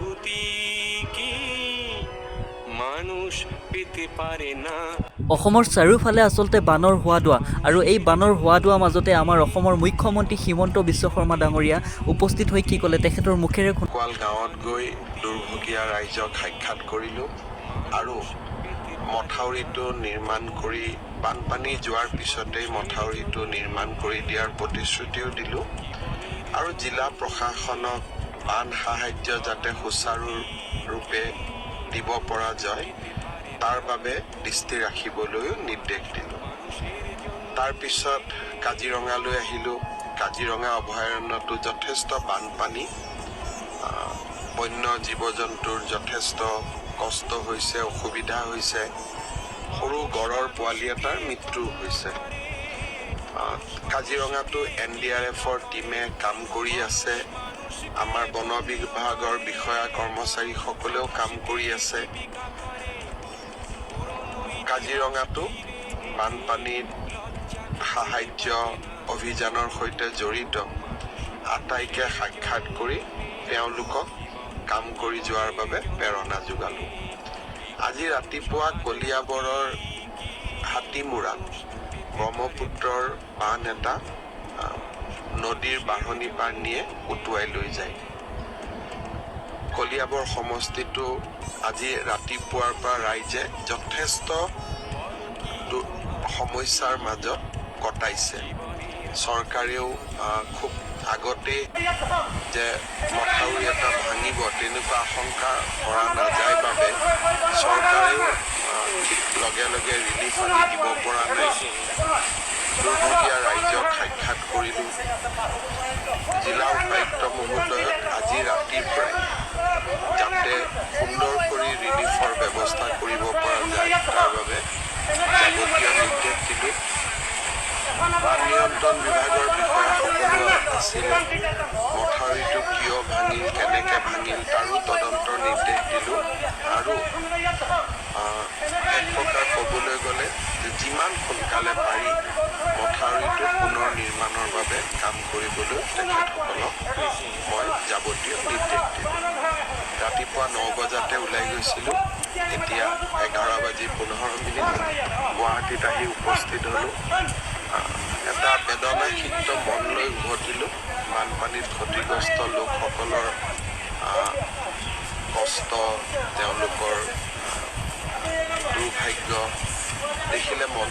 অনুভূতি কি মানুষ পেতে পাৰে না। অসমৰ চাৰিওফালে আচলতে বানৰ হুৱা-দুৱা আৰু এই বানৰ হুৱা-দুৱা মাজতে আমাৰ অসমৰ মুখ্যমন্ত্ৰী হিমন্ত বিশ্ব শৰ্মা ডাঙৰীয়া উপস্থিত হৈ কি ক'লে, তেখেতৰ মুখেৰে শুনো। কোৱাল গাঁৱত গৈ দুৰ্ভগীয়া ৰাইজক সাক্ষাৎ কৰিলোঁ আৰু মথাউৰিটো নিৰ্মাণ কৰি, বানপানী যোৱাৰ পিছতেই মথাউৰিটো নিৰ্মাণ কৰি দিয়াৰ প্ৰতিশ্ৰুতিও দিলোঁ আৰু জিলা প্ৰশাসনক বান সাহায্য যাতে সুচাৰুৰূপে দিব পৰা যায়, তাৰ বাবে দৃষ্টি ৰাখিবলৈও নিৰ্দেশ দিলোঁ। তাৰপিছত কাজিৰঙালৈ আহিলোঁ। কাজিৰঙা অভয়াৰণ্যতো যথেষ্ট বানপানী, বন্য জীৱ জন্তুৰ যথেষ্ট কষ্ট হৈছে, অসুবিধা হৈছে। সৰু গঁড়ৰ পোৱালি এটাৰ মৃত্যু হৈছে। কাজিৰঙাতো এনডিআৰএফৰ টীমে কাম কৰি আছে, আমাৰ বন বিভাগৰ বিষয়া কৰ্মচাৰীসকলেও কাম কৰি আছে। কাজিৰঙাতো বানপানীত সাহায্য অভিযানৰ সৈতে জড়িত আটাইকে সাক্ষাৎ কৰি তেওঁলোকক কাম কৰি যোৱাৰ বাবে প্ৰেৰণা যোগালোঁ। আজি ৰাতিপুৱা কলিয়াবৰৰ হাতীমূৰাত ব্ৰহ্মপুত্ৰৰ বান এটা নদীৰ বাঢ়নী পানীয়ে উটুৱাই লৈ যায়। কলিয়াবৰ সমষ্টিটো আজি ৰাতিপুৱাৰ পৰা ৰাইজে যথেষ্ট সমস্যাৰ মাজত কটাইছে। চৰকাৰেও খুব আগতেই যে মথাউৰি এটা ভাঙিব, তেনেকুৱা আশংকা কৰা নাযায় বাবে চৰকাৰেও ঠিক লগে লগে ৰিলিফ আনি দিব পৰা নাই। দুৰ্ভগীয়া ৰাইজক সাক্ষাৎ কৰিলোঁ। জিলা উপায়ুক্ত মহোদয়ক আজি ৰাতিৰ পৰাই যাতে সুন্দৰ কৰি ৰিলিফৰ ব্যৱস্থা কৰিব পৰা যায়, তাৰ বাবে যাৱতীয় নিৰ্দেশ দিলোঁ। বান নিয়ন্ত্ৰণ বিভাগৰ বিষয়াসকলো আছিলে। মথাউৰিটো কিয় ভাঙিল, কেনেকৈ ভাঙিল, তাৰো তদন্তৰ নিৰ্দেশ দিলোঁ আৰু এক প্ৰকাৰ ক'বলৈ গ'লে যে যিমান সোনকালে পাৰি মথাউৰিটো পুনৰ নিৰ্মাণৰ বাবে কাম কৰিবলৈ তেখেতসকলক মই যাৱতীয় নিৰ্দেশ দিলোঁ। ৰাতিপুৱা 9 বজাতে ওলাই গৈছিলোঁ। এতিয়া 11 বাজি 15 মিনিট, গুৱাহাটীত আহি উপস্থিত হ'লোঁ। এটা বেদনাসিক্ত মন লৈ উভতিলোঁ। বানপানীত ক্ষতিগ্ৰস্ত লোকসকলৰ কষ্ট, তেওঁলোকৰ দুৰ্ভাগ্য দেখিলে মন